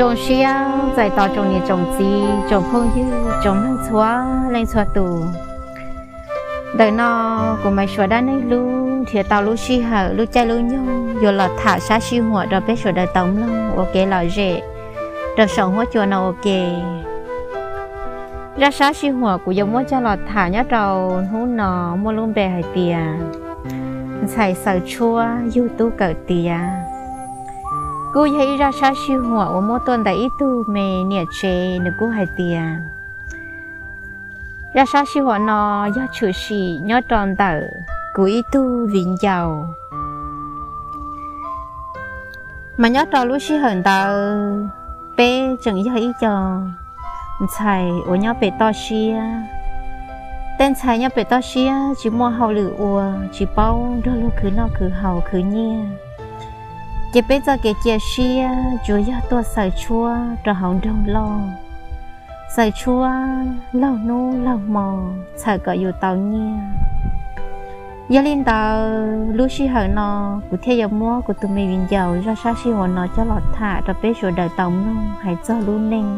Zoo siab txais tos tsoom niam tsoom txiv, tsoom phooj ywg, tsoom mloog txhua leej txhua tus. Ntawm no kuv Maiv Suav dab neeg hlub nrhiav tau lub sij hawm lub caij lub nyoog yuav los tham sab sij huam rau peb sawv daws tau mloog ua kev lom zem rau saum huab cua no ua ke. Zaj sab sij huam kuv yuav muab coj los tham nyob rau hnub no muaj lub npe hais tias ntxhais xaws tshuab yug tub kawm tiav. Kuj yog ib zaj sab sij huam uas muaj tuaj ntawm ib tug me niam tsev, nws kuj hais tias zaj sab sij huam no yog tshwm sim nyob rau ntawm kuv ib tug viv ncaus. Mas nyob rau lub sij hawm ntawd peb tseem yog ib co ntxhais uas nyob pem toj siab. Tej ntxhais nyob pem toj siab tsis muaj hauj lwm ua, tsis paub nrog luag khwv noj khwv haus khwv nyiaj, ces peb txoj kev cia siab tsuas yog tuaj xaws tshuab rau hauv nroog loj, xaws tshuab laug hnub laug hmo txhawm kom yus tau nyiaj. Yog li ntawd lub sij hawm no kuv thiaj yuav muab kuv tus me viv ncaus zaj sab sij huam no coj los tham rau peb sawv daws tau mloog hais txog lub neej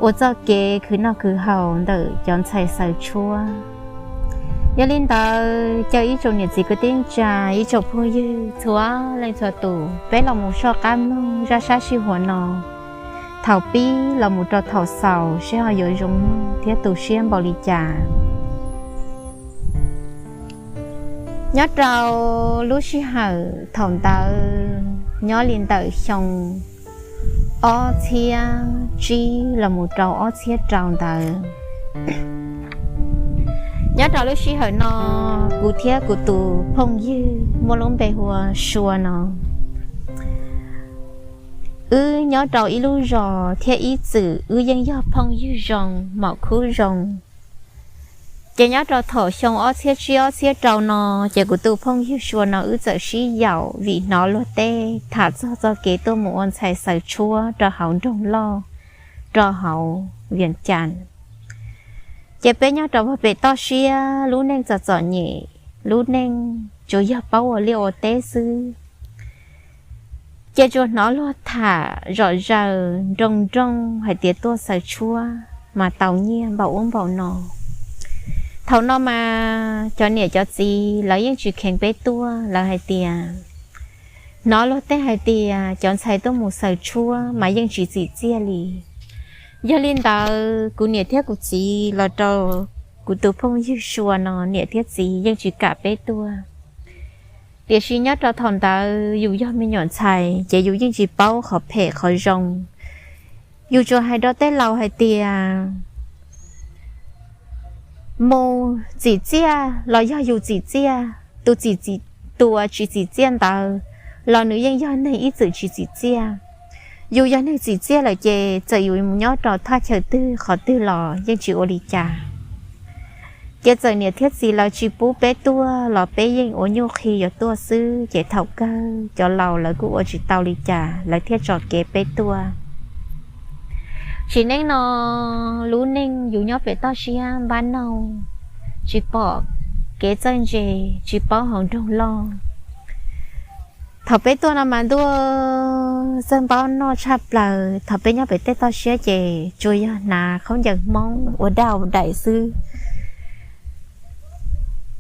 uas txoj kev khwv noj khwv haus ntawm cov ntxhais xaws tshuab. Yog li ntawd caw ib tsoom niam txiv kwv tij neej tsa, ib tsoom phooj ywg txhua leej txhua tus, peb los mus soj qab mloog zaj sab sij huam no thaum pib los mus rau thaum xaus seb ho yuav zoo mloog thiab tu siab npaum li cas. Nyob rau lub sij hawm thaum ntawd nyob li ntawm xyoo ob txhiab tsib los mus rau ob txhiab rau ntawd. Nyob rau lub sij hawm no kuv thiab kuv tus phooj ywg muaj lub npe hu ua Sua no, wb nyob rau ib lub zos thiab ib txwm wb yeej yog phooj ywg zoo, maum khub zoo. Ces nyob rau thaum xyoo ob txhiab tsib ob txhiab rau no, ces kuv tus phooj ywg Sua no wb txawm sib yaum vim hnov luag tej tham txog txoj kev tuaj mus ua ntxhais xaws tshuab rau hauv nroog loj, rau hauv Vias Cas. Ces peb nyob rau pem toj siab lub neej txom txom nyem, lub neej tsuas yog paub ua liaj ua teb xwb. Ces tsuas hnov luag tham zom zaws nroo nroo hais tias tuaj xaws tshuab mas tau nyiaj npaum ub npaum no. Thaum no mas cov niam cov txiv lawv yeej tsis kheev peb tuaj, lawv hais tias, hnov luag tej hais tias cov ntxhais tuaj mus xaws tshuab mas yeej tsis txim txiaj li. Yog li ntawd kuv niam thiab kuv txiv los rau kuv tus phooj ywg Sua no niam thiab txiv yeej tsis kam peb tuaj. Tiam sis nyob rau thaum ntawd yus yog me nyuam ntxhais ces yus yeej tsis paub qhov phem qhov zoo. Yus tsuas hais rau tej laus hais tias mus txim txiaj los yog yus txim txiaj, tus txim txim, tus uas tsis txim txiaj ntawd los nws yeej yog neeg ib txwm tsis txim txiaj. Yus yog neeg txim txiaj lawm ces txawm yus mus nyob rau thaj chaw twg qhov twg los yeej tsis ua li cas. Ces txawm niam thiab txiv lawv tsis pub peb tuaj los peb yeej ua nyuj qhi yuav tuaj xwb, ces thaum kawg cov laus lawv kuj ua tsis tau li cas, lawv thiaj tso kev peb tuaj. Tsim neej no lub neej yus nyob pem toj siab npab noog, tsis pom kev txawj ntse, tsis paub hauv nroog loj. Thaum peb tuaj no mas ntuj, txawj npab noj tshaj plaws. Thaum peb nyob pem tej toj siab ces tsuas yog hnav khaub ncaws Hmoob ua daj ua daim xwb.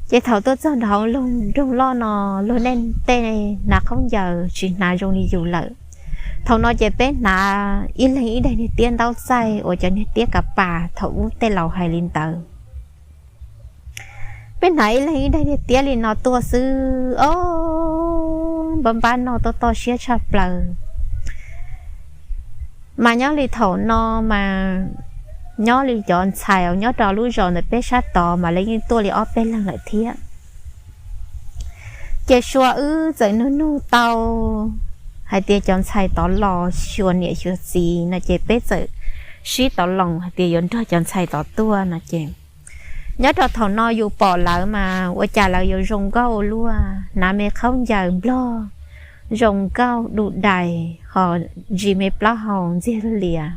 Ces thaum tuaj txog hauv nroog loj no, luag tej hnav khaub ncaws tsis hnav zoo li yus lawm. Thaum no ces peb hnav ib leeg ib daim niag tiab ntaub txaij uas cov niag tiab kav pas thaum ub tej laus hais li ntawd. Peb hnav ib leeg ib daim niag tiab li no tuaj xwb os, npab npab noj tuaj toj siab tshaj plaws. Mas nyob li thaum no mas nyob li cov ntxhais uas nyob rau lub zos ntawm peb sab tod mas lawv yeej tuaj li ob peb leeg lawm thiab. Ces Sua wb txawm nug nug tau hais tias cov ntxhais tod los xyuas niam xyuas txiv no ces peb txawm sib tau loos hais tias yuav nrog cov ntxhais tod tuaj no ces Nyob rau thaum no yus pom lawv mas ua cas lawv yuav zoo nkauj ua luaj, hnav me khaub ncaws nplog zoo nkauj du dais ho ntsis me plaub hau ntxiag lias.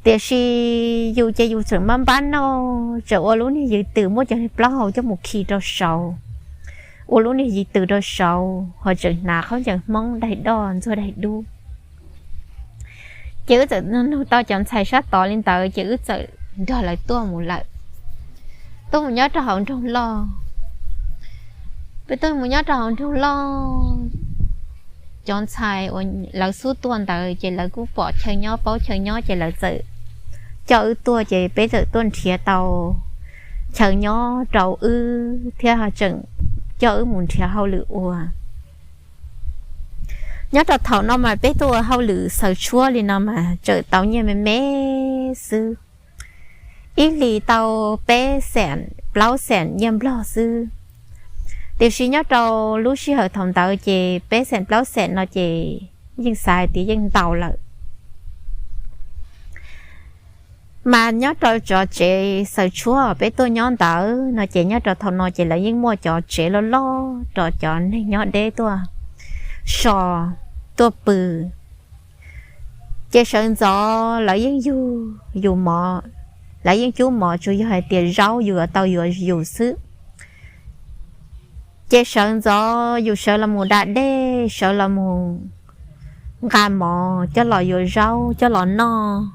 Tiam sis yus ces yus tseem mab npab noj, tseem ua lub niag yws twm muab cov plaub hau coj mus khi rau saud, ua lub niag yws twm rau saud ho tseem hnav khaub ncaws Hmoob daig doj ntxuag daig dub. Ces wb txawm nug tau cov ntxhais sab tod li ntawd ces wb txawm nrog lawv tuaj mus lawm. Tuaj mus nyob rau hauv nroog loj, peb tuaj mus nyob rau hauv nroog loj, cov ntxhais uas lawv xub tuaj ntawd ces lawv kuj pom chaw nyob paub chaw nyob ces lawv txawm coj wb tuaj ces peb txawm tuaj nrhiav tau chaw nyob rau wb thiab tseem coj wb mus nrhiav hauj lwm ua. Nyob rau thaum no mas peb tuaj ua hauj lwm xaws tshuab li no mas tseem tau nyiaj me me xwb, ib hlis tau peb xees plaub xees nyiaj nplog xwb. Tiam sis nyob rau lub sij hawm thaum ntawd ces peb xees plaub xees no ces yeej xav hais tias yeej ntau lawm. Mas nyob rau cov tsev xaws tshuab peb tuaj nyob ntawd no ces nyob rau thaum no ces lawv yeej muaj cov tsev loj loj rau cov neeg nyob deb tuaj so, tuaj pw. Ces sawv ntxov lawv yeej yug yus mov, lawv yeej cub mov tsuas yog hais tias zaub yus yuav tau yuav yus xwb. Ces sawv ntxov yus sawv los mus da dej, sawv los mus nqa mov coj los yuav zaub coj los noj.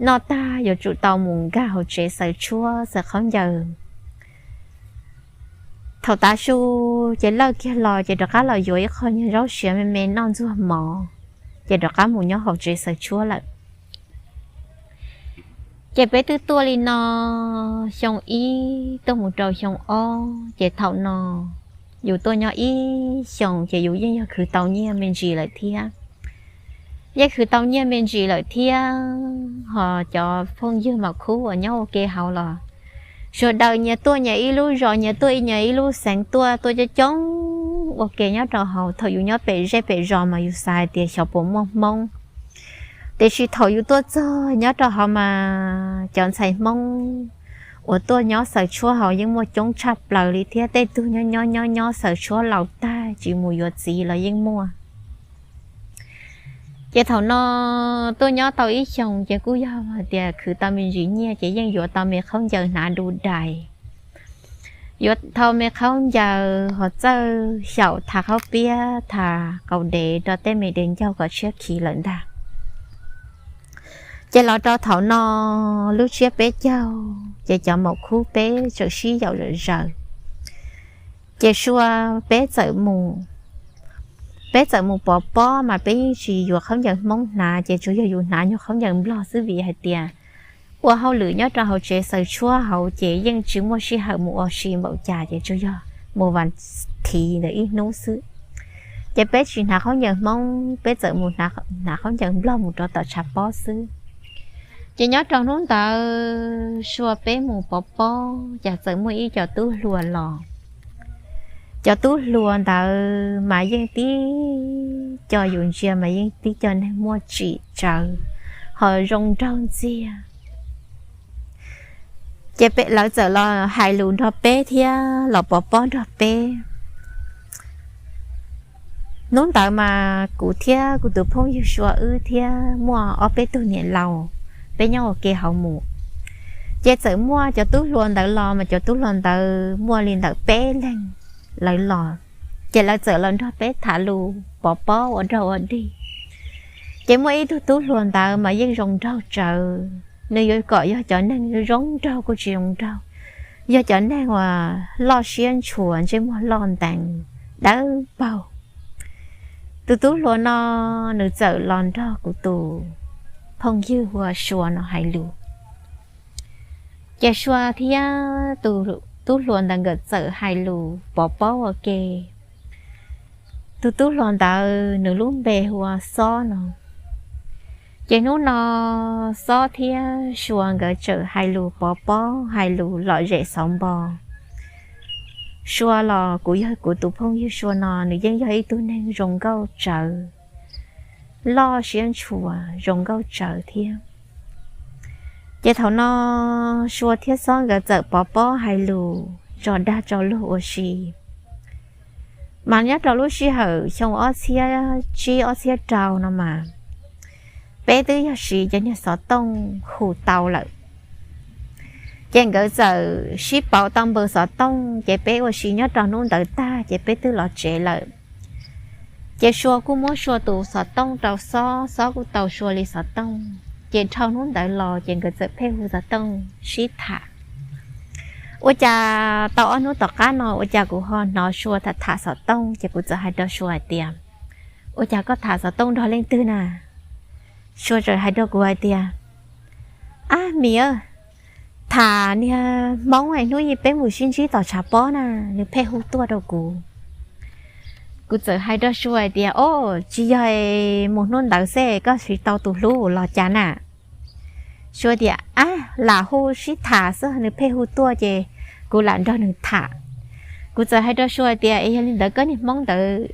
Noj tag yuav tsum tau mus nkag hauv tsev xaws tshuab xaws khaub ncaws. Thaum tav su ces lawj kiag los ces rov qab los yuav ib qho nyuag zaub siav me me noj ntxuag mov, ces rov qab mus nyob hauv tsev xaws tshuab lawm. Ces peb twb tuaj li no xyoo ib tuaj mus rau xyoo ob ces thaum no yus tuaj nyob ib xyoos ces yus yeej yog khwv tau nyiaj me ntsis lawm thiab. Yeej khwv tau nyiaj me ntsis lawm thiab ho cov phooj ywg maum khub uas nyob ua ke hauv los sawv daws nyias tuaj nyias ib lub zos, nyias tuaj nyias ib lub xeev, tuaj tuaj coob coob ua ke nyob rau hauv. Thaum yus nyob pem zej pem zos mas yus xav hais tias xyov puas muaj Hmoob, tiam sis thaum yus tuaj txog nyob rau hauv mas cov ntxhais Hmoob uas tuaj nyob xaws tshuab hauv yeej muaj coob tshaj plaws li thiab tej tug nyob nyob nyob nyob xaws tshuab laus tag tsis mus yuav txiv los yeej muaj. Ces thaum no tuaj nyob tau ib xyoos ces kuj yog hais tias khwv tau me ntsis nyiaj ces yeej yuav tau me khaub ncaws hnav du dais, yuav tau me khaub ncaws ho txawj xyaum tha qaub piab tha qaub dev rau tej me dev ncauj kom tshiab khiv lawm ntag. Ces los rau thaum no lub tsiab peb caug ces cov maum khub peb tseem sib yaum zom zaws. Ces sua peb txawm mus, peb txawm mus pov pob mas peb yeej tsis yuav khaub ncaws Hmoob hnav ces tsuas yog yus hnav nyuag khaub ncaws Nplog xwb vim hais tias ua hauj lwm nyob rau hauv tsev xaws tshuab hauv ces yeej tsis muaj sij hawm mus ua si npaum cas ces tsuas yog mus vas thiv ntawm ib hnub xwb. Ces peb tsis hnav khaub ncaws Hmoob, peb txawm mus hnav khaub ncaws Nplog mus rau tom tshav pob xwb. Ces nyob rau hnub ntawd sua peb mus pov pob ces txawm muaj ib co tub hluas los. Cov tub hluas ntawd mas yeej tib co yus ntsia mas yeej tib co neeg muaj tsim tsawv ho zoo nraug ntxiag. Ces lawv txawm los hais lus nrog peb thiab los pov pob nrog peb. Hnub ntawd mas kuv thiab kuv tus phooj ywg sua wb thiab muaj ob peb tug niam laus, peb nyob ua ke hauv mus. Ces txawm muaj cov tub hluas ntawd los mas cov tub hluas ntawd muaj li ntawm peb leeg lawv los. Ces lawv txawm los nrog peb tham lus pov pob ua dog ua dig. Ces muaj ib tug tub hluas ntawd mas yeej zoo nraug tsawv, nws yuav kom yog cov neeg zoo nraug kuj tsis zoo nraug, yog cov neeg uas loj siab ntshua ntsej muag loj ntees dawb paug. Tus tub hluas no nws txawm los nrog kuv tus phooj ywg hu ua Sua no hais lus. Ces Sua thiab tus tub hluas ntawd nkawd txawm hais lus pov pob ua ke. Tus tub hluas ntawd nws lub npe hu ua Xob no. Ces hnub no Xob thiab Sua nkawd txawm hais lus pov pob hais lus lom zem xauv npo. Sua los kuv yog kuv tus phooj ywg Sua no nws yeej yog ib tug neeg zoo nkauj tsawv, loj siab ntshua zoo nkauj tsawv thiab. Ces thaum no Sua thiab Xob nkawd txawm pov pob hais lus tso dag tso luag ua si. Mas nyob rau lub sij hawm xyoo ob txhiab tsib ob txhiab rau no mas, peb twb yog siv cov niag xov tooj hu tau lawm. Ces nkawd txawm sib pauv tau npawb xov tooj, ces peb ua si nyob rau hnub ntawd tag ces peb twb los tsev lawm. Ces Sua kuj muab Sua tus xov tooj rau Xob, Xob kuj tau Sua li xov tooj. Ces dhau hnub ntawd los ces nkawd txawm pheej hu xov tooj sib tham. Ua cas tau ob hnub tom qab no ua cas kuv ho hnov Sua tham tham xov tooj, ces kuv txawm hais rau Sua hais tias, Ua cas koj tham xov tooj nrog leej twg na? Sua txawm hais rau kuv hais tias, Ab Mim, tham niag Hmoob es hnub ib peb mus sib ntsib tom tshav pob na, nws pheej hu tuaj rau kuv. Kuv txawm hais rau Sua hais tias, O, tsis yog mus hnub ntawd xwb koj tsis tau tus hlub los cas na? Sua tias, Ab, lam hu sib tham xwb, nws pheej hu tuaj ces kuv lam nrog nws tham. Kuv txawm hais rau Sua tias, Es yog li ntawd koj niag Hmoob ntawd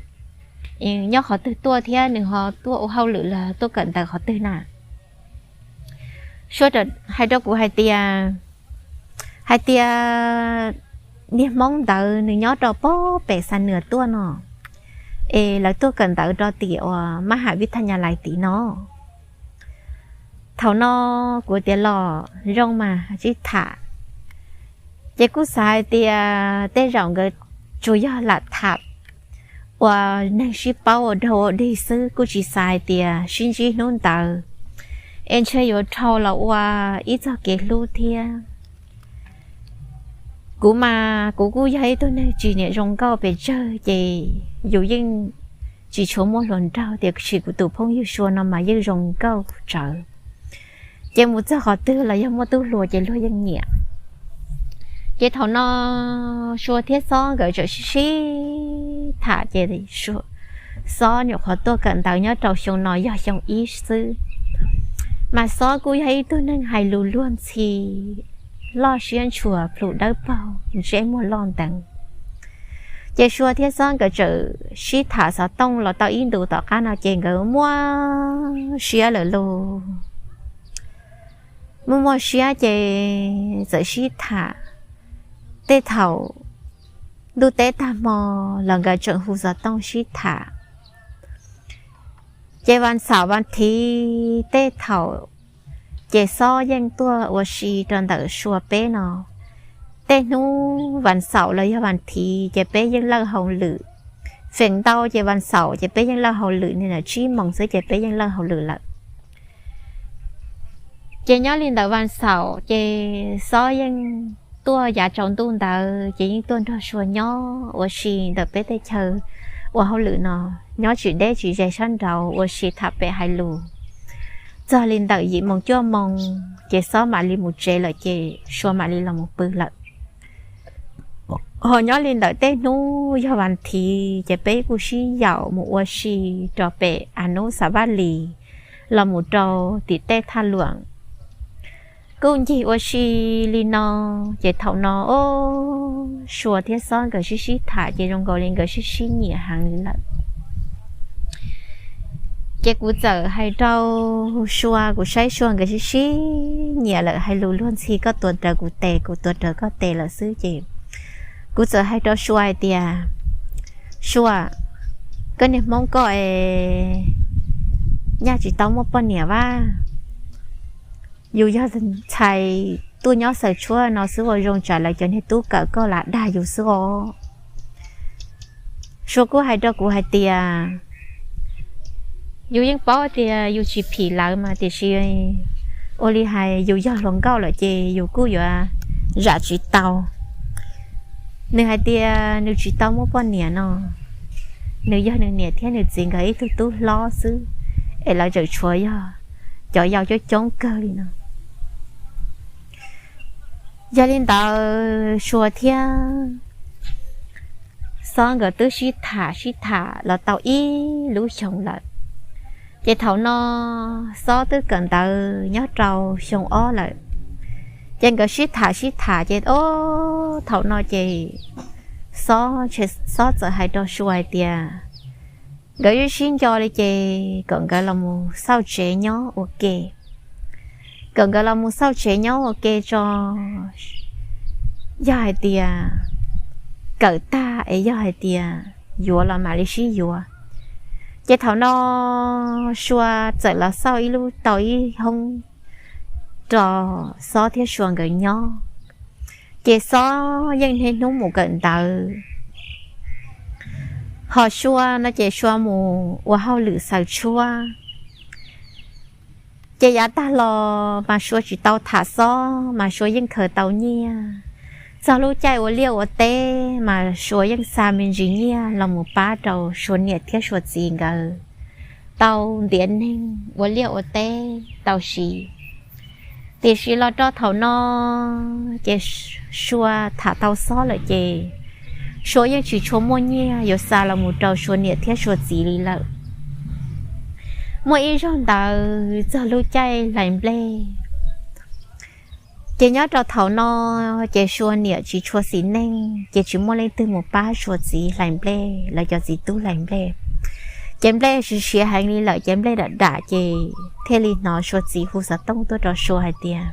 nyob qhov twg tuaj thiab nws ho tuaj ua hauj lwm los tuaj kawm ntawv qhov twg na? Sua hais rau kuv hais tias, hais tias niag Hmoob ntawd nws nyob rau pem Xa Nws tuaj no, es lawv tuaj kawm ntawv rau tim uas mab ham vib thaj nyas lais tim no. Thaum no kuv tias los zoo mas sib tham. Ces kuj xav hais tias tej zaum nkawd tsuas yog lam tham ua neeg sib paub ua dog ua dig xwb, kuj tsis xav hais tias sib ntsib hnub ntawd es ntshe yuav dhau los ua ib txoj kev hlub thiab. Kuv mas kuv kuj yog ib tug neeg tsis nyiam zoo nkauj pes tsawg, ces yus yeej tsis tshua muaj hluas nraug, tiam sis kuv tus phooj ywg Sua no mas yeej zoo nkauj tsawv. Ces mus txog qhov twg los yog muaj tub hluas ces luag yeej nyiam. Ces thaum no Sua thiab Xob nkawd txawm sib sib tham, ces Xob nyuam qhuav tuaj kawm ntawv nyob rau xyoo no yog xyoo ib xwb. Mas Xob kuj yog ib tug neeg hais lus luag ntxhi, loj siab ntshua, plhu dawb paug, ntsej muag loj nteev. Ces Sua thiab Xob nkawd txawm sib tham xov tooj los tau ib ntus tom qab no ces nkawd muaj siab lawm lauj. Muaj muaj siab ces txawm sib tham. Tej thaum ntuj teb tag hmo los nkawd tseem hu xov tooj sib tham. Ces vas xaum vas thiv tej thaum ces Xob yeej tuaj ua si rau ntawm Sua peb no. Tej hnub vas xaum los yog vas thiv ces peb yeej lawj hauj lwm. Feem ntau ces vas xaum ces peb yeej lawj hauj lwm, nim no tsib moos xwb ces peb yeej lawj hauj lwm lawm. Ces nyob li ntawm vas xaum ces Xob yeej tuaj yav tsaus ntuj ntawd ces yeej tuaj nrog Sua nyob ua si ntawm peb tej chaw ua hauj lwm no, nyob tsis deb tsis ze sab nraud ua si tham pem hais lus. Txog li ntawm yim moos cuaj moos ces Xob mam li mus tsev lawm ces Sua mam li los mus pw lawm. Ho nyob li ntawm tej hnub yog vas thiv ces peb kuj sib yaum mus ua si rau pem a nub xav vaj lis los mus rau tim tej thaj luam. Kuj ncig ua si li no, ces thaum no o, Sua thiab Xob nkawd sib sib tham ces zoo nkaus li nkawd sib sib nyiam heev li lawm. Ces kuv txawm hais rau Sua, kuv saib Sua nkawd sib sib nyiam lawm, hais lus luag ntxhi, koj tuav rawv kuv tes, kuv tuav rawv koj tes lawm xwb ces kuv txawm hais rau Sua hais tias, Sua, koj niag Hmoob koj es nyaj tsis tau muaj poj niam vaj. Yus yog ntxhais tuaj nyob xaws tshuab no xwb ua zoo tsam lawv cov niag tub kawm koj lam dag yus xwb os. Sua kuj hais rau kuv hais tias, yus yeej paub tias yus tsis phim lawv mas tiam sis ua li hais yus yog hluas nkauj lawm ces yus kuj yuav zam tsis tau. Nws hais tias nws tsis tau muaj poj niam no, nws yog nws niam thiab nws txiv nkawd ib tug tub hlob xwb, es lawv tseem tshuav yog cov yau coob coob kawg li no. Yog li ntawd Sua thiab Xob nkawd twb sib tham sib tham los tau ib lub xyoos lawm. Ces thaum no Xob twb kawm ntawv nyob rau xyoo ob lawm. Ces nkawd sib tham sib tham ces o, thaum no ces Xob, Xob txawm hais rau Sua hais tias nkawd sib sib nco li ces kom nkawd los mus xauj tsev nyob ua ke. kom nkawd los mus xauj tsev nyob ua ke tso, yog hais tias kawm tag es yog hais tias yuav los mam li sib yuav. Ces thaum no Sua txawm los xauj ib lub, tau ib hoob rau Xob thiab Sua nkawd nyob. Ces Xob yeej niaj hnub mus kawm ntawv, ho Sua no ces Sua mus ua hauj lwm xaws tshuab. Ces yav tag los mas Sua tsis tau tham Xob mas Sua yeej khaws tau nyiaj. Txog lub caij ua liaj ua teb mas Sua yeej xa me ntsis nyiaj los mus pab rau Sua niam thiab Sua txiv nkawd tau ntiav neeg ua liaj ua teb tau siv. Tiam sis los rau thaum no ces Sua tham tau Xob lawm ces Sua yeej tsis tshua muaj nyiaj yuav xa los mus rau Sua niam thiab Sua txiv li lawm. Muaj ib zaug ntawd txog lub caij hlais nplej, ces nyob rau thaum no ces Sua niam tsis tshua xis neej ces tsis muaj leej twg mus pab Sua txiv hlais nplej, lawv cov txiv tub hlais nplej. Ces nplej siav siav heev li lawm ces nplej dam dam ces thiaj li hnov Sua txiv hu xov tooj tuaj rau Sua hais tias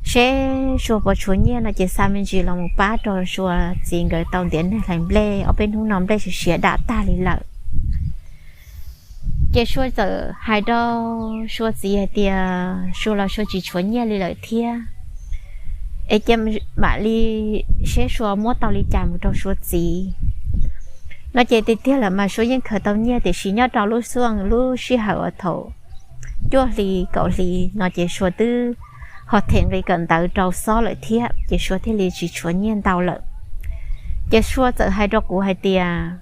seb Sua puas tshuav nyiaj no ces xa me ntsis los mus pab rau Sua txiv nkawd tau ntiav neeg hlais nplej, ob peb hnub no nplej siav siav dam tag li lawm. Ces Sua txawm hais rau Sua txiv hais tias Sua los Sua tsis tshuav nyiaj li lawm thiab, es cia mam li seb Sua muab tau li cas mus rau Sua txiv no. Ces tiag tiag lawm mas Sua yeej khaws tau nyiaj tiam sis nyob rau lub xyoo lub sij hawm uas thaum cuaj hli kaum hli no ces Sua twb ho them nqi kawm ntawv rau Xob lawm thiab ces Sua thiaj li tsis tshuav nyiaj ntau lawm. Ces Sua txawm hais rau kuv hais tias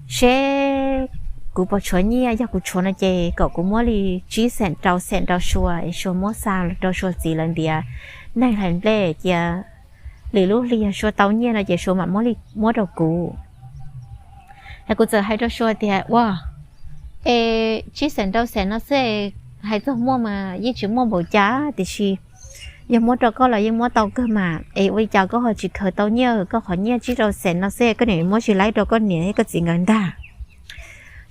seb kuv puas tshuav nyiaj, yog kuv tshuav no ces kom kuv muab li tsib xeem rau xeem rau Sua es Sua muab xa rau Sua txiv lawv ntiav neeg hlais nplej cia lwm lub hli yog Sua tau nyiaj no ces Sua mam muab li muab rau kuv. Es kuv txawm hais rau Sua tias ua es tsib xeem rau xeem no xwb, hais txog muaj mas yeej tsis muaj npaum cas tiam sis yog muab rau koj los yeej muab tau kawg mas es ua li cas koj ho tsis khaws tau nyiaj, koj qhov nyiaj tsib rau xeem no xwb koj niam muab tsis laib rau koj niam thiab koj txiv nkawd ntag.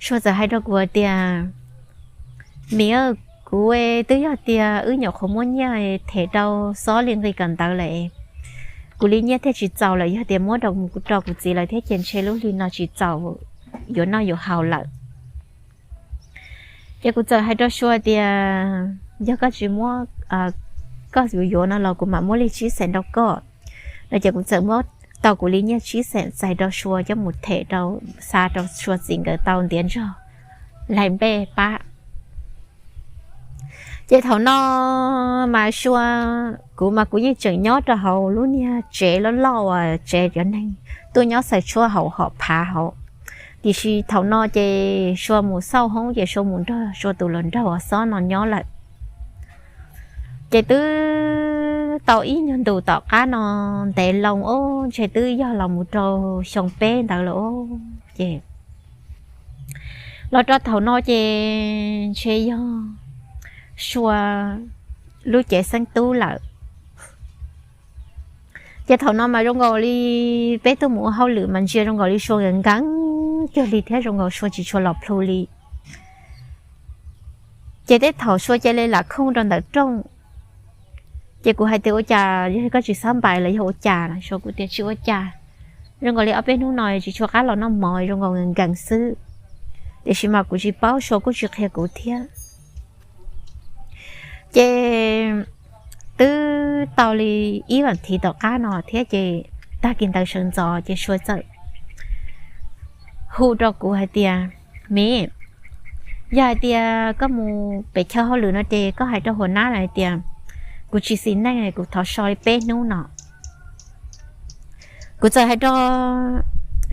Sua txawm hais rau kuv tias miv, kuv twb yog tias wb nyuam qhuav muab nyiaj them rau Xob li nqi kawm ntawv lawm, kuv li nyiaj thiaj tsis txaus lawm, yog tias muab rau kuv txiv lawv thiab ces ntshe lub hli no tsis txaus yuav noj yuav haus lawm. Ces kuv txawm hais rau Sua tias yog koj tsis muab, koj yuav yuav no los kuv mam muab li tsib xeem rau koj no. Ces kuv txawm muab tau kuv li nyiaj tsib xeem txais rau Sua coj mus them rau, xa rau Sua txiv nkawd tau ntiav nrog hlais nplej pab. Ces thaum no mas Sua, kuv mas kuv yeej tseem nyob rau hauv lub niag tsev loj loj uas tsev cov neeg tuaj nyob xaws tshuab hauv hom phav hauv, tiam sis thaum no ces Sua mus xauj hoob ces Sua mus nrog Sua tus hluas nraug uas Xob no nyob lawm. Ces twb tau ib nyuag ntus tom qab no ntev loo os, ntshe twb yog los mus rau xyoo peb ntawd lawm os. Ces los rau thaum no ces ntshe yog Sua lub cev xeeb tub lawm. Ces thaum no mas zoo nkaus li peb tuaj mus ua hauj lwm mas ntsia zoo nkaus li Sua nkees nkees cuag li thiab zoo nkaus Sua tsis tshua los plhu li. Ces tej thaum Sua cia li lam khooj rau ntawm rooj. Ces kuv hais tias ua cas yog koj tsis xab npais los yog ua cas no, Sua kuj tias tsis ua cas, zoo nkaus li ob peb hnub no tsis tshua qab los noj mov zoo nkaus nkees nkees xwb. Tiam sis mas kuv tsis paub, Sua kuj tsis qhia kuv thiab. Ces twb tau li ib vas thiv tom qab no thiab ces tag kis ntawd sawv ntxov ces Sua txawm hu rau kuv hais tias miv, yog hais tias koj mus pem chaw hauj lwm no ces koj hais rau huas nab hais tias kuv tsis xis neej, kuv thov so li peb hnub no. Kuv txawm hais rau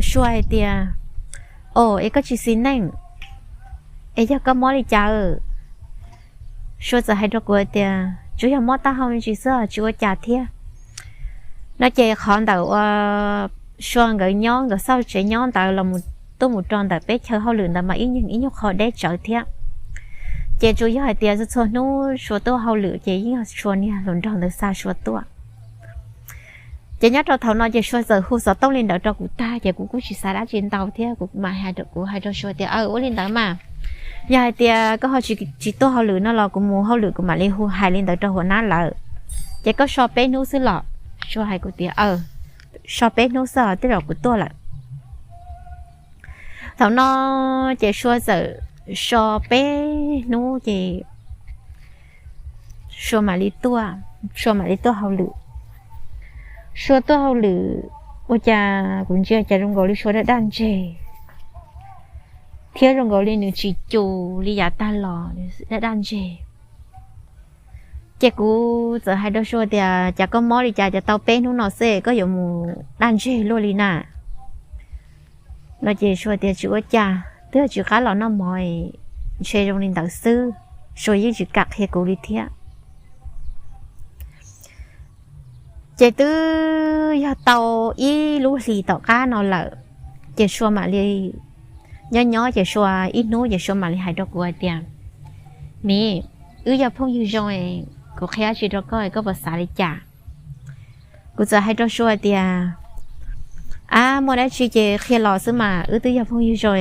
Sua hais tias o, es koj tsis xis neej es yog koj mob li cas? Sua txawm hais rau kuv hais tias tsuas yog mob taub hau me ntsis xwb, tsis ua cas thiab no. Ces qhov ntawm uas Sua nkawd nyob, nkawd xauj tsev nyob ntawd los tuaj mus rau ntawm peb chaw hauj lwm ntawd mas ib nyuag ib nyuag qho deb tsawv thiab. Ces tsuas yog hais tias txhua txhua hnub Sua tuaj hauj lwm ces yeej yog Sua niag hluas nraug ntawd xa Sua tuaj. Ces nyob rau thaum no ces Sua txawm hu xov tooj li ntawd rau kuv tag ces kuv kuj tsis xav dab tsi ntau thiab, kuv mam hais rau, kuv hais rau Sua tias aw, ua li ntawd mas Yog hais tias koj ho tsis tuaj hauj lwm no los kuv mus hauj lwm kuv mam li hu hais li ntawd rau huas nab lawm. Ces koj so peb hnub xwb los? Sua hais kuv tias, so peb hnub xwb os, tej zaum kuv tuaj lawm. Thaum no ces Sua txawm so peb hnub ces Sua mam li tuaj, Sua mam li tuaj hauj lwm. Sua tuaj hauj lwm, ua cas kuv ntsia cas zoo nkaus li Sua daj daj ntseg, thiab zoo nkaus li nws tsis cum li yav tag los, daj daj ntseg. Ces kuv txawm hais rau Sua tias, cas koj mob li cas, cas tau peb hnub no xwb koj yuav mus daj ntseg luaj li na? No ces Sua tias tsis ua cas, twb tsis qab los noj mov, ntshe zoo li ntawd xwb. Sua yeej tsis kam qhia kuv li thiab. Ces twb yog tau ib lub hlis tom qab no lawm, ces Sua mam li nyob nyob ces Sua ib hnub ces Sua mam li hais rau kuv hais tias, Miv, wb yog phooj ywg zoo, kuv qhia dab tsi rau koj, koj puas xav li cas? Kuv txawm hais rau Sua hais tias, Ab, muaj dab tsi ces qhia los xwb mas, wb twb yog phooj ywg zoo,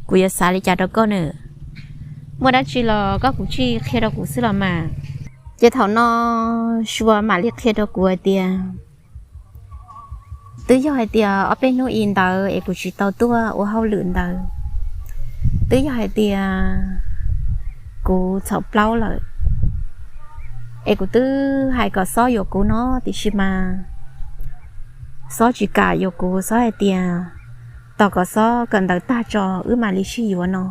kuv yuav xav li cas rau koj na? Muaj dab tsi los koj kuv tsij qhia rau kuv xwb los mas. Ces thaum no Sua mam li qhia rau kuv hais tias, twb yog hais tias ob peb hnub i ntawd es kuv tsis tau tuaj ua hauj lwm ntawd, twb yog hais tias kuv txhaum plaub lawm, es kuv twb hais kom Xob yuav kuv no, tiam sis mas Xob tsis kam yuav kuv, Xob hais tias tos kom Xob kawm ntawv tag tso wb mam li sib yuav no.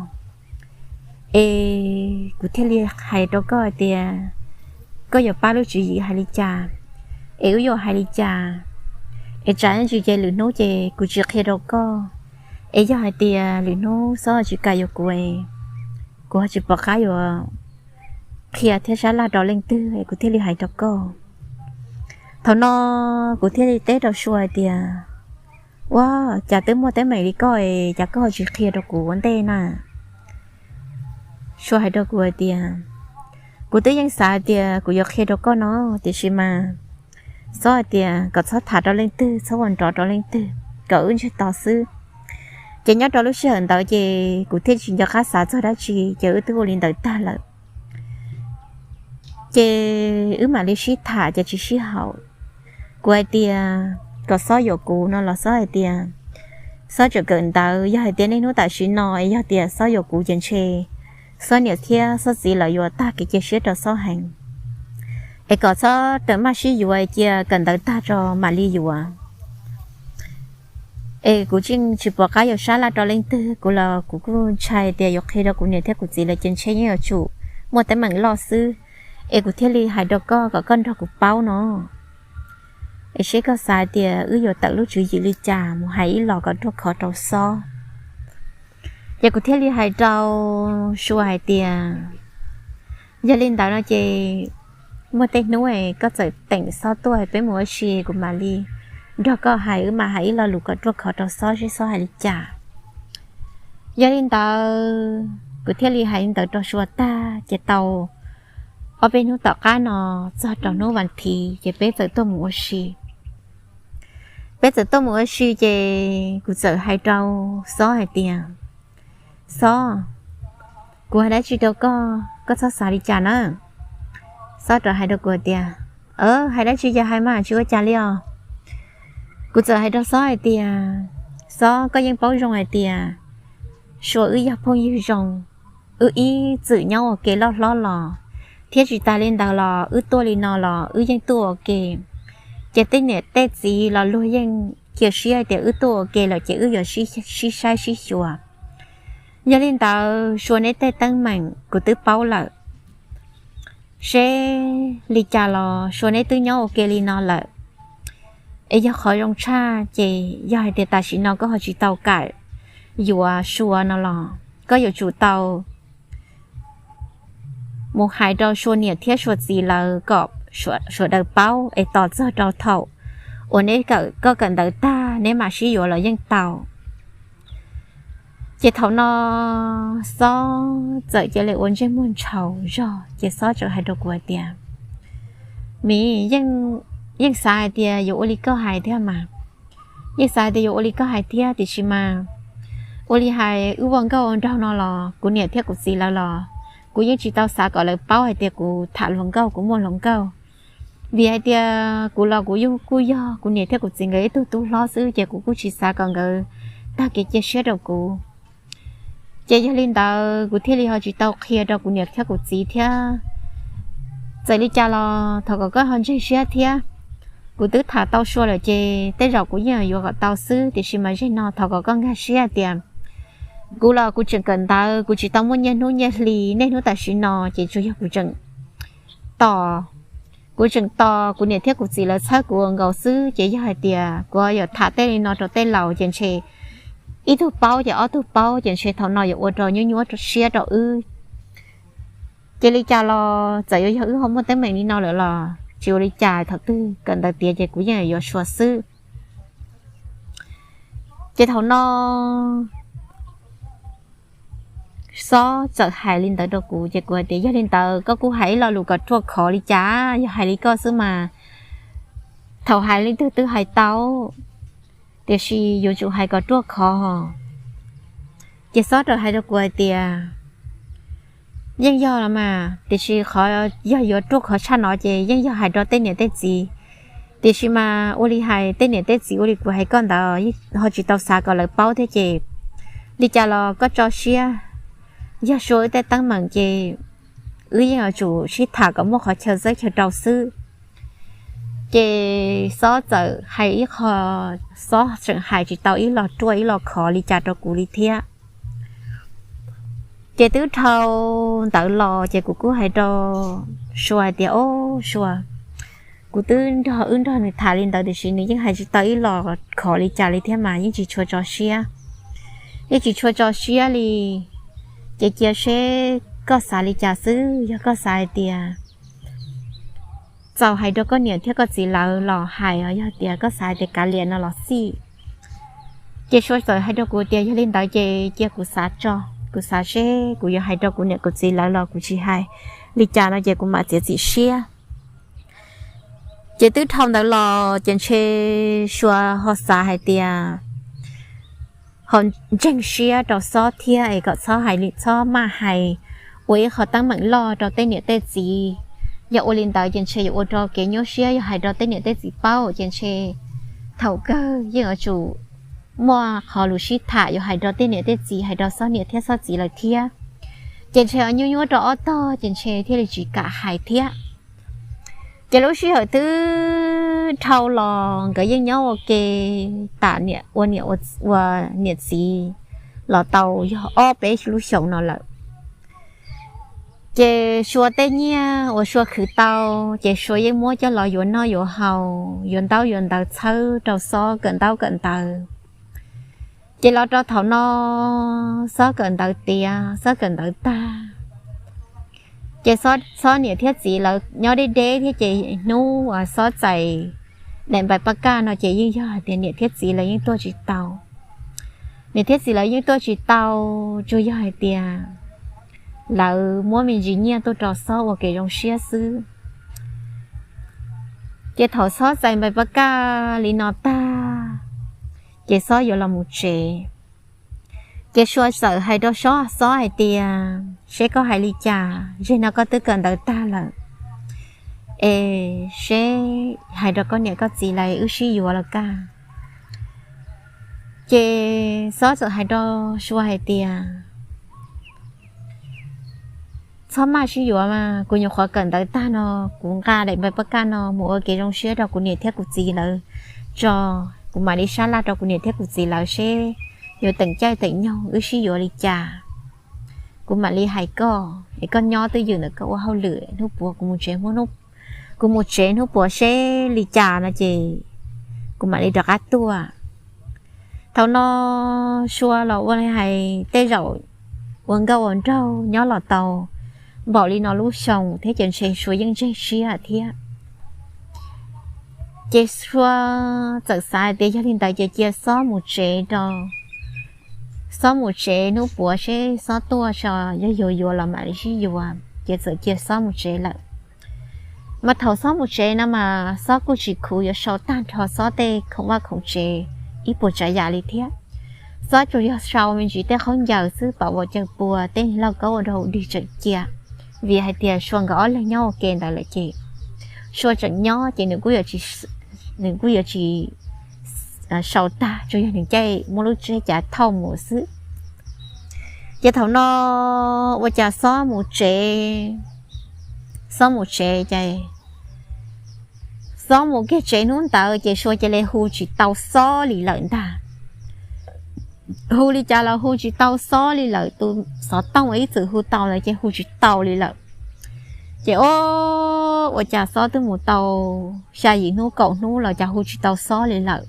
Es kuv thiaj li hais rau koj hais tias, koj yuav pab lub tswv yim hais li cas, es wb yuav hais li cas, es tsam ntsis ces lwm hnub ces kuv tsis qhia rau koj, es yog hais tias lwm hnub Xob tsis kam yuav kuv, kuv ho tsis pom qab yuav qhia thiab sab laj rau leej twg, es kuv thiaj li hais rau koj. Thaum no kuv thiaj li teb rau Sua hais tias, Ua cas twb muaj teeb meem li koj es cas koj ho tsis qhia rau kuv ua ntej na? Sua hais rau kuv hais tias, kuv twb yeej xav hais tias kuv yuav qhia rau koj no, tiam sis mas Xob hais tias kom txhob tham rau leej twg, txhob ua nrov rau leej twg, kom wb ntsiag to xwb. Ces nyob rau lub sij hawm ntawd ces kuv thiaj tsis nco qab xav txog dab tsi, ces wb twb ua li ntawd tag lawm. Ces wb mam li sib tham ces tsis sib haum. Kuv hais tias kom Xob yuav kuv no los Xob hais tias Xob tseem kawm ntawv, yog hais tias niaj hnub tam sim no es yog tias Xob yuav kuv ces ntshe Xob niam thiab Xob txiv lawv yuav tag kev cia siab rau Xob heev, es kom Xob tseem maj sib yuav cia kawm ntawv tag tso mam li yuav. Es kuv tsis pom qab yuav sab laj rau leej twg, kuv los kuv kuj ntshai tias yuav qhia rau kuv niam thiab kuv txiv lawv ces ntshe yeej yuav tsum muaj teeb meem loj xwb. Es kuv thiaj li hais rau koj kom koj nrog kuv paub no, es seb koj xav tias wb yuav tawm lub tswv yim li cas mus hais ib los kom ruaj khov rau Xob. Ces kuv thiaj li hais rau Sua hais tias, yog li ntawd no ces muaj tej hnub koj txawm teem Xob tuaj peb mus ua si, kuv mam li nrog koj hais, wb mam hais ib lo lus kom ruaj khov rau Xob seb Xob hais li cas. Yog li ntawd kuv thiaj li hais li ntawd rau Sua tag ces tau ob peb hnub tom qab no, txog rau hnub vas thiv ces peb txawm tuaj mus ua si. Peb txawm tuaj mus ua si ces kuv txawm hais rau Xob hais tias, Xob, kuv hais dab tsi rau koj, koj txhob xav li cas na. Xob rov hais rau kuv tias, hais dab tsi ces hais mas, tsis ua cas li os. Kuv txawm hais rau Xob hais tias, Xob, koj yeej paub zoo hais tias Sua wb yog phooj ywg zoo, wb ib txwm nyob ua ke loj hlob los, thiab tsis tas li ntawd los wb tuaj li no los wb yeej tuaj ua ke. Ces tej niam tej txiv los luag yeej cia siab hais tias wb tuaj ua ke lawm ces wb yuav sib saib sib xyuas. Yog li ntawd Sua neb tej teeb meem kuv twb paub lawm, seb li cas los Sua neb twb nyob ua ke li no lawm. Es yog qhov zoo tshaj ces yog hais tias tam sim no koj ho tsis tau kawm yuav Sua no los koj yuav tsum tau mus hais rau Sua niam thiab Sua txiv lawv kom sawv daws paub es tos txog rau thaum uas neb kawm, koj kawm ntawv tag neb mam sib yuav los yeej tau. Ces thaum no Xob txawm cia li ua ntsej muag ntshaus zog ces Xob txawm hais rau kuv hais tias, Miv, yeej xav hais tias yuav ua li koj hais thiab mas. Yeej xav hais tias yuav ua li koj hais thiab, tiam sis mas Ua li hais wb ua nkauj ua nraug no los kuv niam thiab kuv txiv lawv los kuv yeej tsis tau xav kom lawv paub hais tias kuv tham hluas nkauj, kuv muaj hluas nkauj. Vim hais tias kuv los kuv yug kuj yog kuv niam thiab kuv txiv nkawd ib tug tub hlob xwb, ces kuv kuj tsis xav kom nkawd tag kev cia siab rau kuv. Ces yog li ntawd kuv thiaj li ho tsis tau qhia rau kuv niam thiab kuv txiv thiab. Txawm li cas los thov kom koj ho ntseeg siab thiab. Kuv twb tham tau Sua lawm ces tej zaum kuv yeej yuav kom tau xwb, tiam sis mas zaum no thov kom koj nkag siab tias kuv los kuv tseem kawm ntawv, kuv tsis tau muaj nyiaj hnub nyiaj hli, niaj hnub tam sim no ces tsuas yog kuv tseem tos, kuv tseem tos kuv niam thiab kuv txiv lawv txhawb kuv ua nkaus xwb. Ces yog hais tias kuv yuav tham tej li no rau tej laus ces ntshe ib tug paub ces ob tug paub ces ntshe thaum no yuav ua rau nyuaj nyuaj siab rau wb. Ces li cas los txawm yuav yog wb ho muaj teeb meem li no lawm los tsis ua li cas, thaum twg kawm ntawv tiav ces kuv yeej yuav Sua xwb. Ces thaum no Xob txawm hais li ntawd rau kuv ces kuv hais tias yog li ntawd koj kuj hais ib lo lus kom ruaj khov li cas, yog hais li koj xwb mas thaum hais leej twg twb hais tau, tiam sis yuav tsum hais kom ruaj khov. Ces Xob txawm hais rau kuv hais tias yeej yog los mas, tiam sis qhov yog yuav ruaj khov tshaj no ces yeej yog hais rau tej niam tej txiv. Tiam sis mas ua li hais tej niam tej txiv ua li kuv hais koj ntawd ho tsis tau xav kom lawv paub thiab ces li cas los koj tso siab, yog Sua wb tej teeb meem ces wb yeej yuav tsum sib tham kom muaj qhov chaw txawb chaw rau xwb. Ces Xob txawm hais ib qho, Xob tseem hais tsis tau ib lo ruaj ib lo khov li cas rau kuv li thiab. Ces twb dhau ntawd los ces kuv kuj hais rau Sua hais tias o, Sua, kuv twb nrog wb nrog nws tham li ntawd tiam sis nws yeej hais tsis tau ib lo khov li cas li thiab mas yeej tsis tshua tso siab, yeej tsis tshua tso siab li. Ces cia seb koj xav li cas xwb, yog koj xav hais tias txaus hais rau koj niam thiab koj txiv lawv los hais, yog tias koj xav hais tias kav liam no los xij. Ces Sua txawm hais rau kuv tias yog li ntawd ces cia kuv xav tso, kuv xav seb kuv yuav hais rau kuv niam kuv txiv lawv los kuv tsis hais li cas no ces kuv mam txiav txim siab. Ces twb dhau ntawd los ces ntshe Sua ho xav hais tias ho ntseeg siab rau Xob thiab es kom Xob hais li, Xob maj hais ua ib qho teeb meem loj rau tej niam tej txiv. Yog ua li ntawd ces ntshe yuav ua rau kev nyuaj siab, yog hais rau tej niam tej txiv paub ces ntshe thaum kawg yeej yuav tsum muaj qhov lus sib tham yuav hais rau tej niam tej txiv, hais rau Xob niam thiab Xob txiv lawv thiab. Ces ntshe nyuaj nyuaj rau ob tog ces ntshe thiaj li tsis kam hais thiab. Ces lub sij hawm twb dhau los nkawd yeej nyob ua ke tam niam ua niam ua, ua niam txiv los tau yog ob peb lub xyoos no lawm. Ces Sua tej nyiaj uas Sua khwv tau ces Sua yeej muab coj los yuav noj yuav haus, yuav ntaub yuav ntawv txhawb rau Xob kawm ntaub kawm ntawv. Ces los rau thaum no Xob kawm ntawv tiav, Xob kawm ntawv tag, ces Xob niam thiab txiv lawv nyob deb deb thiab ces hnub uas Xob txais daim npaim paj kaj no ces yeej yog hais tias niam thiab txiv lawv yeej tuaj tsis tau. Niam thiab txiv lawv yeej tuaj tsis tau, tsuas yog hais tias lawv muab me ntsis nyiaj tuaj rau Xob ua kev zoo siab xwb. Ces thaum Xob txais npaim paj kaj li no tag, ces Xob yuav los mus tsev. Ces Sua txawm hais rau Xob, Xob hais tias seb koj hais li cas, zeg no koj twb kawm ntawv tag lawm es seb hais rau koj niam koj txiv lawv wb sib yuav los kaj. Ces Xob txawm hais rau Sua hais tias txhob maj sib yuav mas, kuv nyuam qhuav kawm ntawv tag no, kuv nqa daim npaim paj kaj no mus ua kev zoo siab rau kuv niam thiab kuv txiv lawv tso. Kuv mam li sab laj rau kuv niam thiab kuv txiv lawv seb yuav teem caij teem nyoog wb sib yuav li cas. Kuv mam li hais koj es koj nyob twj ywm ntawm koj ua hauj lwm, hnub puav kuv mus tsev, kuv mus tsev hnub puav seb li cas no ces kuv mam li rov qab tuaj. Thaum no Sua los ua li hais tej zaum ua nkauj ua nraug nyob los tau npaum li no lub xyoo thiab ces ntshe Sua yeej ntseeg siab thiab. Ces Sua txawm xav hais tias yog li ntawd ces cia Xob mus tsev rau, Xob mus tsev hnub puav seb Xob tuaj tso, yog yuav yuav los mam li sib yuav, ces txawm cia Xob mus tsev lawm. Mas thaum Xob mus tsev no mas Xob kuj tsis khuv yuav sau tag nrho Xob tej khoom vaj khoom tsev ib puas tsav yam li thiab. Xob tsuas yog sau me ntsis tej khaub ncaws xwb, pam vos caws pua, tej lauj kaub ua rau dig tseem cia, vim hais tias Sua nkawd ob leeg nyob ua ke ntawd lawm ces Sua tseem nyob ces nws kuj yuav tsis sau tag, tsuas yog nws caij muab lub tsheb cav thauj mus xwb. Ces thaum no ua cas Xob mus tsev, Xob mus tsev ces Xob mus kiag tsev hnub ntawd ces Sua cia li hu tsis tau Xob li lawm ntag. Hu li cas los hu tsis tau Xob li lawm, tus xov tooj uas ib txwm hu tau ntawd ces hu tsis tau li lawm. Ces o, ua cas Xob twb mus tau xya yim hnub kaum hnub los cas hu tsis tau Xob li lawm.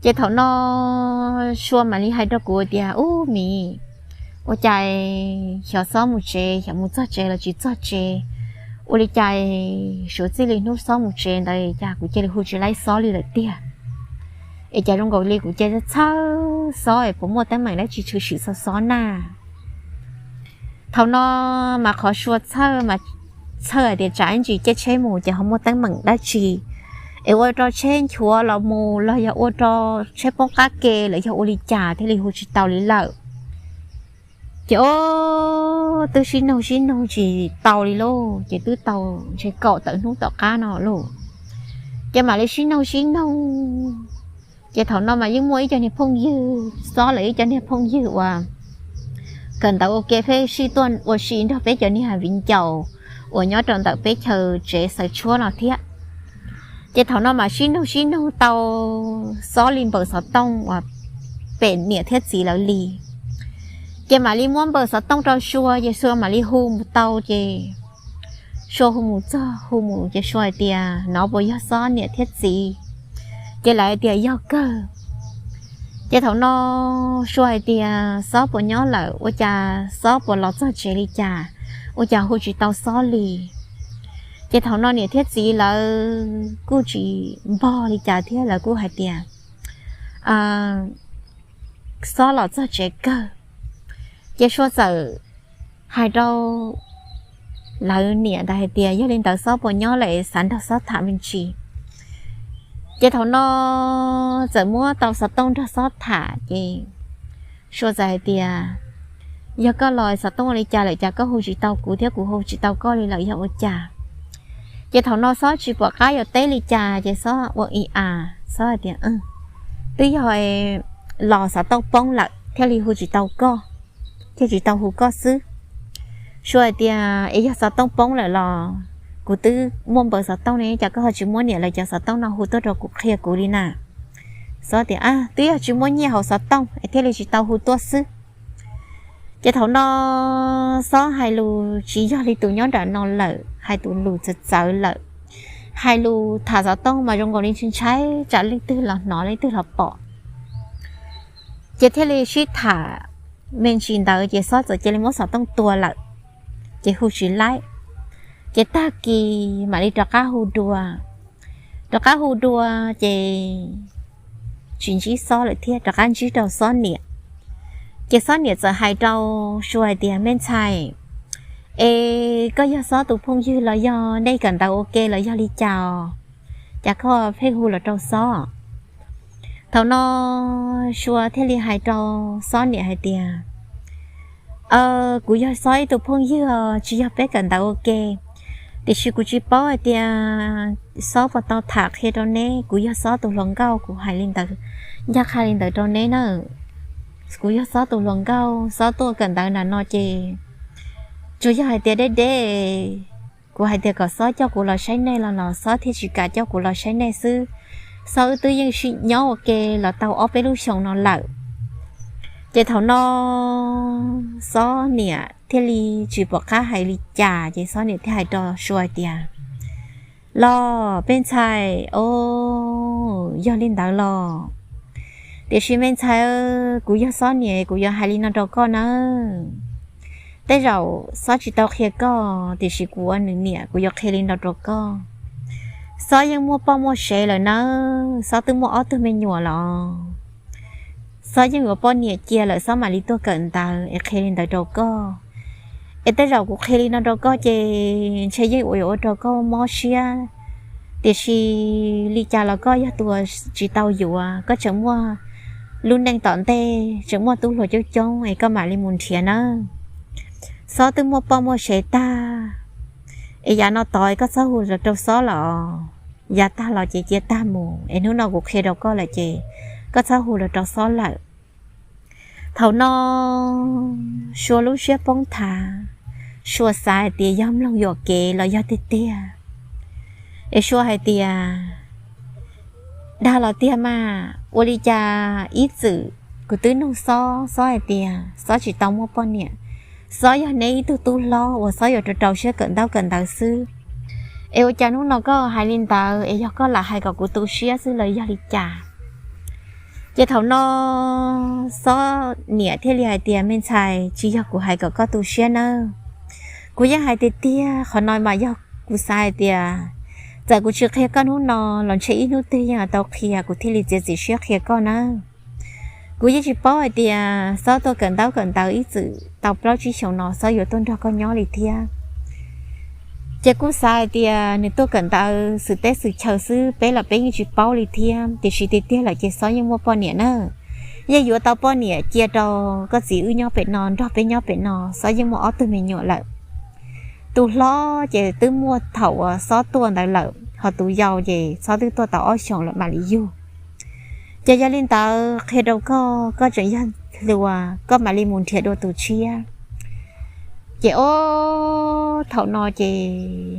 Ces thaum no Sua mam li hais rau kuv tias, Ub, Mim, ua cas xyov Xob mus tsev, xyov mus txog tsev los tsis txog tsev, ua li cas suav txij li hnub Xob mus tsev ntawd cas kuv cia li hu tsis laib Xob li lawm tiag. Es cas zoo nkaus li kuv cia li txhawj Xob es puas muaj teeb meem dab tsi tshwm sim txog Xob na? Thaum no mas qhov Sua txhawj mas txhawj hais tias tsam ib ntsis caij tsheb mus ces ho muaj teeb meem dab tsi es ua rau tsheb nchuav los mus los yog ua rau tsheb poob qab ke los yog ua li cas thiaj li hu tsis tau li lawm. Ces o, twb sib noog sib noog tsis tau li lauj, ces twb tau ntshe kaum tawm hnub tom qab no lauj. Ces mam li sib noog sib noog, ces thaum no mas yeej muaj ib co niag phooj ywg, Xob lawv ib co niag phooj ywg uas kawm ntawv ua ke pheej sij tuaj ua si nrog peb cov niag viv ncaus uas nyob rau ntawm peb chaw tsev xaws tshuab no thiab. Ces thaum no mas sib noog sib noog tau Xob li npawb xov tooj uas pem niam thiab txiv lawv li. Ces mam li muab npawb xov tooj rau Sua, ces Sua mam li hu mus tau, ces Sua hu mus txog hu mus ces Sua hais tias, Nov puas yog Xob niam thiab txiv? Ces lawv hais tias, Yog kawg. Ces thaum no Sua hais tias, Xob puas nyob lawm? Ua cas Xob puas los txog tsev li cas? Ua cas hu tsis tau Xob li? Ces thaum no niam thiab txiv lawv kuj tsis npog li cas thiab, lawv kuj hais tias, Xob los txog tsev kawg. Ces Sua txawm hais rau lawv niam ntawd hais tias, Yog li ntawd Xob puas nyob lawm, xav nrog Xob tham me ntsis. Ces thaum no txawm muab tau xov tooj nrog Xob tham, ces Sua txawm hais tias, Yog koj los xov tooj ua li cas lawm, cas koj hu tsis tau kuv thiab kuv hu tsis tau koj li lawm, yog ua cas? Ces thaum no Xob tsis pom qab yuav teb li cas, ces Xob ua ib a, Xob hais tias, Twb yog los xov tooj poob lawm thiaj li hu tsis tau koj, thiaj tsis tau hu koj xwb. Sua hais tias, Es yog xov tooj poob lawm los kuv twb muaj npawb xov tooj ne, cas koj ho tsis muab niam lawv cov xov tooj no hu tuaj rau kuv qhia kuv li na? Xob tias, Twb yog tsis muaj nyiaj hauv xov tooj es thiaj li tsis tau hu tuaj xwb. Ces thaum no Xob hais lus tsis yog li tus nyob nram no lawm, hais tus lus txawv txawv lawm, hais lus tham xov tooj mas zoo nkaus li ntshai ntshai tsam leej twg los hnov leej twg los pom. Ces thiaj li sib tham me ntsis ntawd ces Xob txawm cia li muab xov tooj tua lawm, ces hu tsis laib. Ces tag kis mam li rov qab hu dua, rov qab hu dua ces tsis ntsib Xob lawm thiab, rov qab ntsib rau Xob niam. Ces Xob niam txawm hais rau Sua hais tias, Me ntxhais, es koj yog Xob tus phooj ywg los yog nej kawm ntawv ua ke los yog li cas os? Cas koj pheej hu los rau Xob? Thaum no Sua thiaj li hais rau Xob niam hais tias, Kuv yog Xob ib tug phooj ywg os, tsis yog peb kawm ntawv ua ke. Tiam sis kuv tsis paub hais tias Xob puas tau tham qhia rau neb, kuv yog Xob tus hluas nkauj, kuv hais li ntawd, ncaj qha li ntawd rau neb na. Kuv yog Xob tus hluas nkauj, Xob tuaj kawm ntawv nram no ces tsuas yog hais tias deb deb, kuv hais tias kom Xob coj kuv los saib nej los los Xob thiaj tsis kam coj kuv los saib nej xwb. Xob wb twb yeej sib nyob ua ke los tau ob peb lub xyoo no lawm. Ces thaum no Xob niam thiaj li tsis pom qab hais li cas, ces Xob niam thiaj hais rau Sua hais tias, Los peb ntxhais, o, yog li ntawd los, tiam sis me ntxhais, kuv yog Xob niam, kuv yuav hais li no rau koj nawb. Tej zaum Xob tsis tau qhia koj, tiam sis kuv ua nws niam kuv yuav qhia li no rau koj. Xob yeej muaj poj muaj sev lawm nawb, Xob twb muaj ob tug me nyuam los. Xob yeej yuav poj niam cia lawm Xob mam li tuaj kawm ntawv es qhia li ntawd rau koj. Es tej zaum kuv qhia li no rau koj ces ntshe yeej ua yuav ua rau koj mob siab, tiam sis li cas los koj yog tus tsis tau yuav, koj tseem muaj lub neej tom ntej tseem muaj tub hluas coob coob es koj mam li mus nrhiav nawb. Xob twb muaj poj muaj sev tag, es yav no tod es koj txhob hu los rau Xob lawm. Yav tag los ces cia tag mus, es hnub no kuv qhia rau koj lawm ces koj txhob hu los rau Xob lawm. Thaum no Sua lub siab poob thav, Sua xav hais tias yog mloog yuam kev los yog tiag tiag. Es Sua hais tias, dag los tiag mas, ua li cas ib txwm kuv twb nug Xob, Xob hais tias Xob tsis tau muaj poj niam, Xob yog neb ib tug tub hlob uas Xob yuav rau rau siab kawm ntaub kawm ntawv xwb. Es ua cas hnub no koj hais li ntawd, es yog koj lam hais kom kuv tu siab xwb los yog li cas? Ces thaum no Xob niam thiaj li hais tias, me ntxhais, tsis yog kuv hais kom koj tu siab nawb. Kuv yeej hais tiag tiag, qhov no mas yog kuv xav hais tias txawm kuv tsis qhia koj hnub no los ntshe ib hnub twg yeej tau qhia, kuv thiaj li txiav txim siab qhia koj nawb. Kuv yeej tsis paub hais tias Xob tuaj kawm ntaub kawm ntawv ib txwm tau plaub tsib xyoos no Xob yuav tuaj nrog koj nyob li thiab. Ces kuj xav hais tias nws tuaj kawm ntawv xwm teb xwm chaw xwb, peb los peb yeej tsis paub li thiab. Tiam sis tiag tiag lawm ces Xob yeej muaj poj niam na, yeej yuav tau poj niam cia rau koj txiv wb nyob pem no, nrog peb nyob pem no, Xob yeej muaj ob tug me nyuam lawm. Tus hlob ces twb muaj thaum uas Xob tuaj ntawd lawm, ho tus yau ces Xob twb tuaj tau ob xyoos lawm mam li yug. Ces yog li ntawd qhia rau koj, koj tseem yog hluas, koj mam li mus nrhiav dua tus tshiab. Ces ob thaum no ces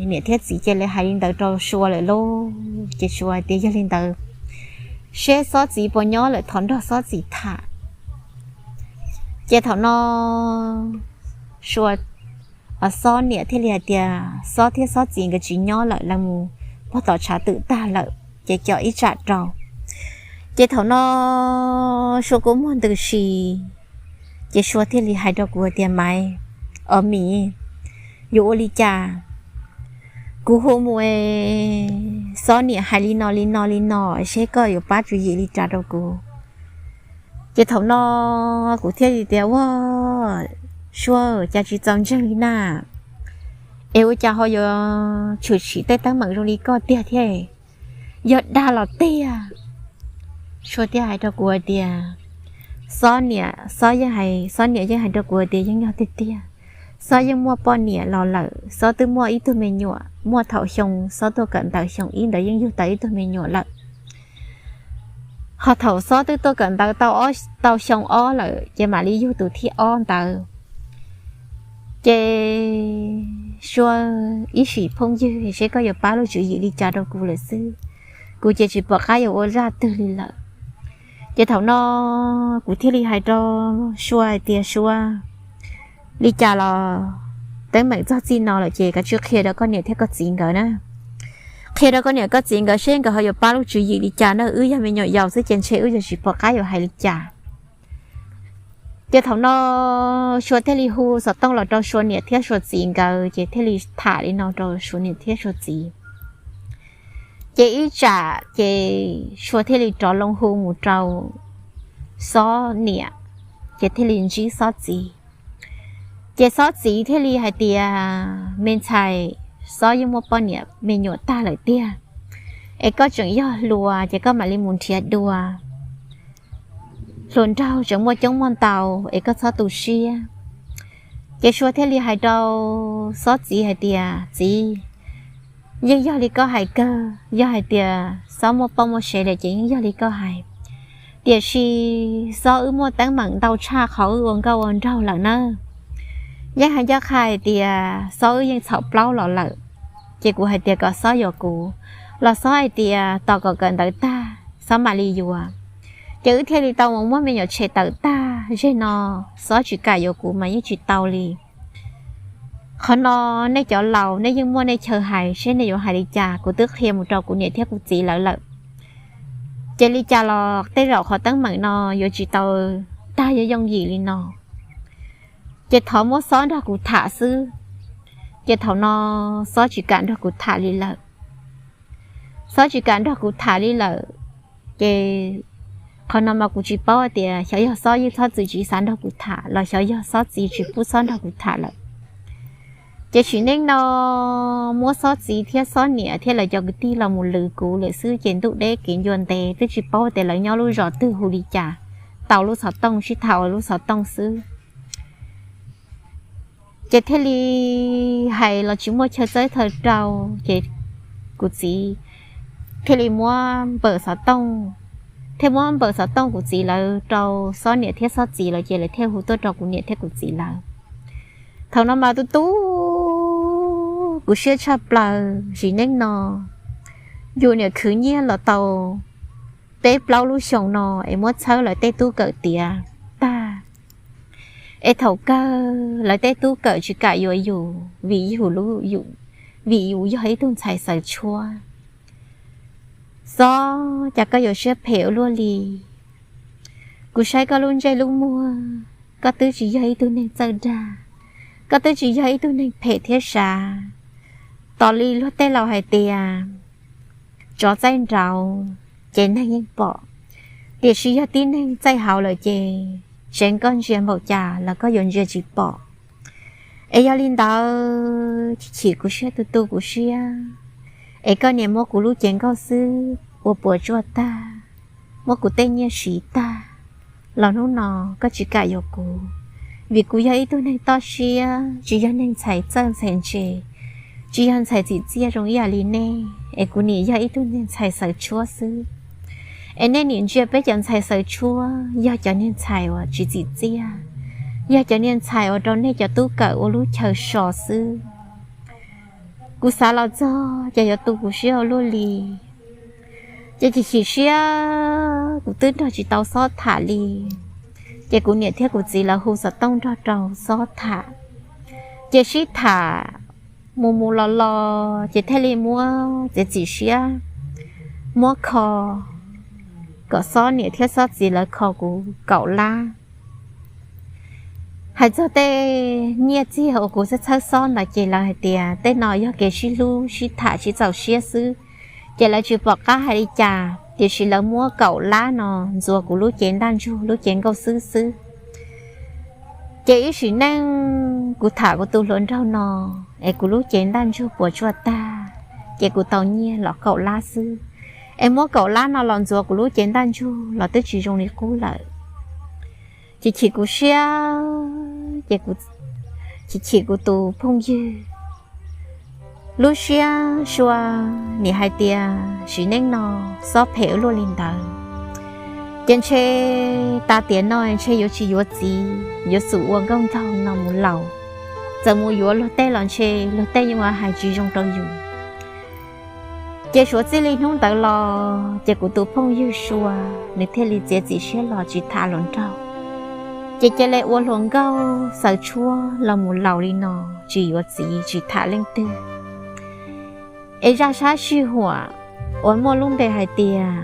niam thiab txiv cia li hais li ntawd rau Sua lawm lauj. Ces Sua tias yog li ntawd, seb Xob txiv puas nyob lawm, thov nrog Xob txiv tham. Ces thaum no Sua, Xob niam thiaj li hais tias Xob thiab Xob txiv nkawd tsis nyob lawm, lawv mus pog tom tshav twm tag lawm, ces cov ib tsam rau. Ces thaum no Sua kua muag ntws si, ces Sua thiaj li hais rau kuv tias, Maiv, o Mim, yuav ua li cas? Kuv hu mus es Xob niam hais li no li no li no, seb koj yuav pab tswv yim li cas rau kuv. Ces thaum no kuv thiaj li tias, Ua, Sua, cas tsis txaus ntseeg li na? Es ua cas ho yuav tshwm sim tej teeb meem zoo li koj tiag thiab? Yog dag los tiag? Sua thiaj hais rau kuv hais tias, Xob niam, Xob yeej hais, Xob niam yeej hais rau kuv hais tias yeej yog tiag tiag. Xob yeej muaj poj niam los lawm, Xob twb muaj ib tug me nyuam, muaj thaum xyoo Xob tuaj kawm ntawv xyoo ib ntawd yeej yug tau ib tug me nyuam lawm. Ho thaum Xob twb tuaj kawm ntawv tau, tau xyoo ob lawm ces mam li yug tus thib ob ntawd. Ces Sua, ib sim phooj ywg seb koj yuav pab lub tswv yim li cas rau kuv lawm xwb, kuv ces tsis pom qab yuav ua zaj twg li lawm. Ces thaum no kuv thiaj li hais rau Sua hais tias, Sua, li cas los teeb meem txog txij no lawm ces koj tsij qhia rau koj niam thiab koj txiv nkawd na. Qhia rau koj niam koj txiv nkawd seb nkawd ho yuav pab lub tswv yim li cas na, wb yog me nyuam yaus xwb ces ntshe wb yuav tsis pom qab yuav hais li cas. Ces thaum no Sua thiaj li hu xov tooj los rau Sua niam thiab Sua txiv nkawd, ces thiaj li tham li no rau Sua niam thiab Sua txiv. Ces ib tsam ces Sua thiaj li rov loo hu mus rau Xob niam, ces thiaj li ntsib Xob txiv. Ces Xob txiv thiaj li hais tias, me ntxhais, Xob yeej muaj poj niam me nyuam tag lawm tiag, es koj tseem yog hluas ces koj mam li mus nrhiav dua. Hluas nraug tseem muaj coob muaj ntau, es koj txhob tu siab. Ces Sua thiaj li hais rau Xob txiv hais tias, txiv, yeej yog li koj hais kawg, yog hais tias Xob muaj poj muaj sev lawm ces yeej yog li koj hais. Tiam sis Xob wb muaj teeb meem ntau tshaj qhov wb ua nkauj ua nraug lawm nawb. Yeej hais ncaj qha hais tias Xob wb yeej txhaum plaub los lawm, ces kuv hais tias kom Xob yuav kuv, los Xob hais tias tos kom kawm ntawv tag Xob mam li yuav. Ces wb thiaj li tau mus muab me nyuam tshem tawm tag, zeg no Xob tsis kam yuav kuv mas yeej tsis tau li. Qhov no nej cov laus nej yeej muaj nej chaw hais, seb nej yuav hais li cas, kuv twb qhia mus rau kuv niam thiab kuv txiv lawv lawm. Ces li cas los tej zaum qhov teeb meem no yuav tsis tau tag yooj yooj yim li no. Ces thov muab Xob nrog kuv tham xwb. Ces thaum no Xob tsis kam nrog kuv tham li lawm. Xob tsis kam nrog kuv tham li lawm. Ces qhov no mas kuv tsis paub tias xyov yog Xob yeej txhob txwm tsis xav nrog kuv tham los xyov yog Xob txiv tsis pub Xob nrog kuv tham lawm. Ces sim neej no muab Xob txiv thiab Xob niam thiab lawv cov kwv tij los mus lwv kuv lawm xwb, ces ntuj deb kev ncua ntev twb tsis paub tias lawv nyob lub zos twg hu li cas. tau lub xov tooj, sib tham ua lub xov tooj xwb. Ces thiaj li hais los tsis muaj chaw txawb thaw rau, ces kuv txiv thiaj li muab npawm xov tooj, thiaj muab npawm xov tooj kuv txiv lawv rau Xob niam thiab Xob txiv lawv, ces lawv thiaj hu tuaj rau kuv niam thiab kuv txiv lawv. Thaum no mas tu tu kuv siab tshaj plaws, sim neej no yus niam khwv nyiaj los tau peb plaub lub xyoo no es muab txhawb lawv tej tub kawm tiav tag, es thaum kawg lawv tej tub kawm tsis kam yuav yus vim yus, vim yus yog ib tug ntxhais xawv tshuab. Xob, cas koj yuav siab phem ua luaj li? Kuv saib koj lub ntsej lub muag, koj twb tsis yog ib tug neeg txawj dag, koj twb tsis yog ib tug neeg phem thiab sav. Tos li luag tej laus hais tias tsov txaij nraud ces neeg yeej pom, tiam sis yog tib neeg txaij hauv lawm ces tseev koj ntsia npaum cas los koj yuav ntsia tsis pom. Es yog li ntawd chim kuv siab tu tu kuv siab, es koj niam muab kuv lub cev nkauj xwb ua puas tsuaj tag, muab kuv tej nyiaj siv tag, los hnub no koj tsis kam yuav kuv, vim kuv yog ib tug neeg toj siab, tsis yog neeg ntxhais txawj ntxhais ntse, tsis yog ntxhais txim txiaj zoo ib yam li nej, es kuv nim yog ib tug neeg ntxhais xawv tshuab xwb. Es nej nim ntsia peb cov ntxhais xawv tshuab yog cov niag ntxhais uas tsis txim txiaj, yog cov niag ntxhais uas rau nej cov tub kawm ua lub chaw so xwb. Kuv xav los txog ces yuav tu kuv siab ua luaj li. Ces chim chim siab kuv twb nrog tsis tau Xob tham li. Ces kuv niam thiab kuv txiv lawv hu xov tooj nrog rau Xob tham. Ces sib tham mus mus los los ces thiaj li muab txiav txim siab muab kho kom Xob niam thiab Xob txiv lawv kho kuv kaum lab. Hais txog tej nyiaj txiag uas kuv txhawb txhawb Xob ntawd ces lawv hais tias tej no yog kev sib hlub sib tham sib txaus siab xwb, ces lawv tsis pom qab hais li cas, tiam sis lawv muab kaum lab no ntxuav kuv lub cev ntaj ntsug lub cev nkauj xwb xwb. Ces ib sim neej kuv tham kuv tus hluas nraug no, es kuv lub cev ntaj ntsug puas tsuaj tag, ces kuv tau nyiaj los kaum lab xwb. Es muab kaum lab no los ntxuav kuv lub cev ntaj ntsug los twb tsis zoo li qub lawm. Ces chim kuv siab, ces chim chim kuv tus phooj ywg, lub siab sua, nim hais tias sim neej no Xob phem ua luaj li ntawd, ces ntshe tas tiam no ntshe yuav tsis yuav txiv, yuav tsum ua nkauj nraug no mus laus. Txawm mus yuav luag tej los ntshe luag tej yeej ua hais tsis zoo rau yus. Ces suav txij li hnub ntawd los ces kuv tus phooj ywg sua, nws thiaj li txiav txim siab los tsis tham hluas nraug. Ces cia li ua hluas nkauj xawv tshuab los mus laus li no, tsis yuav txiv tsis tham leej twg. Es zaj sab sij huam uas muaj lub npe hais tias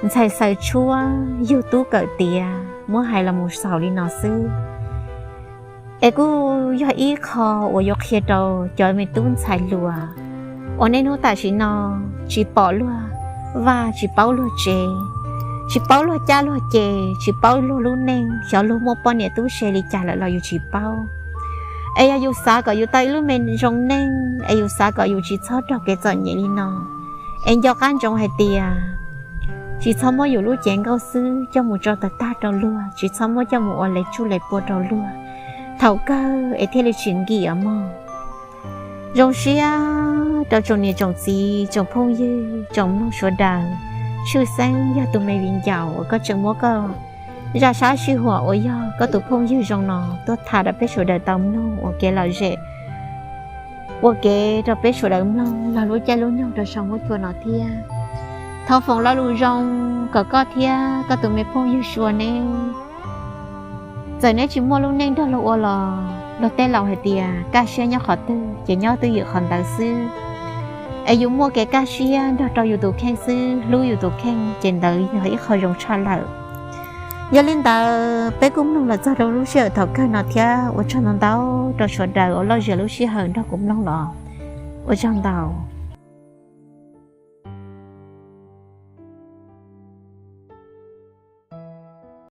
ntxhais xawv tshuab yug tub kawm tiav muab hais los mus xaus li no xwb. Es kuj yog ib qho uas yuav qhia rau cov me tub ntxhais hluas uas niaj hnub tam sim no tsis pom luag vaj, tsis paub luag tsev, tsis paub luag caj luag ces, tsis paub luag lub neej, xyov luag muaj poj niam tub se li cas lawm los yus tsis paub. Es yog yus xav kom yus tau ib lub me zoo neej, es yus xav kom yus tsis txhob raug kev txom nyem li no, es nco qab ntsoov hais tias tsis txhob muab yus lub cev nkauj xwb coj mus tso tag tag rau luag, tsis txhob muab coj mus ua le tsuj le pua rau luag. Thaum kawg es thiaj li tsis nkim os mog. Zoo siab rau tsoom niam tsoom txiv, tsoom phooj ywg, tsoom mloog sawv daws, tshwj xeeb yog tus me viv ncaus uas koj tseem muab koj zaj sab sij huam uas yog koj tus phooj ywg zoo no tuaj tham rau peb sawv daws tau mloog ua kev lom zem, ua kev rau peb sawv daws mloog los lub caij lub nyoog rau saum huab cua no thiab. Thov foom lo lus zoo kom koj thiab koj tus me phooj ywg sua neb, txawm neb tsis muaj lub neej nrog luag ua los luag tej laus hais tias kaj siab nyob qhov twg ces nyob twj ywm qhov ntawd xwb. Es yus muaj kev kaj siab nrog rau yus tus kheej xwb, hlub yus tus kheej ces ntawd yog ib qho zoo tshaj lawm. Yog li ntawd peb kuj mloog los txog rau lub sij hawm thaum kawg no thiab, ua tsaug ntau ntau rau sawv daws uas loj zias lub sij hawm nrog kuv mloog los, ua tsaug ntau.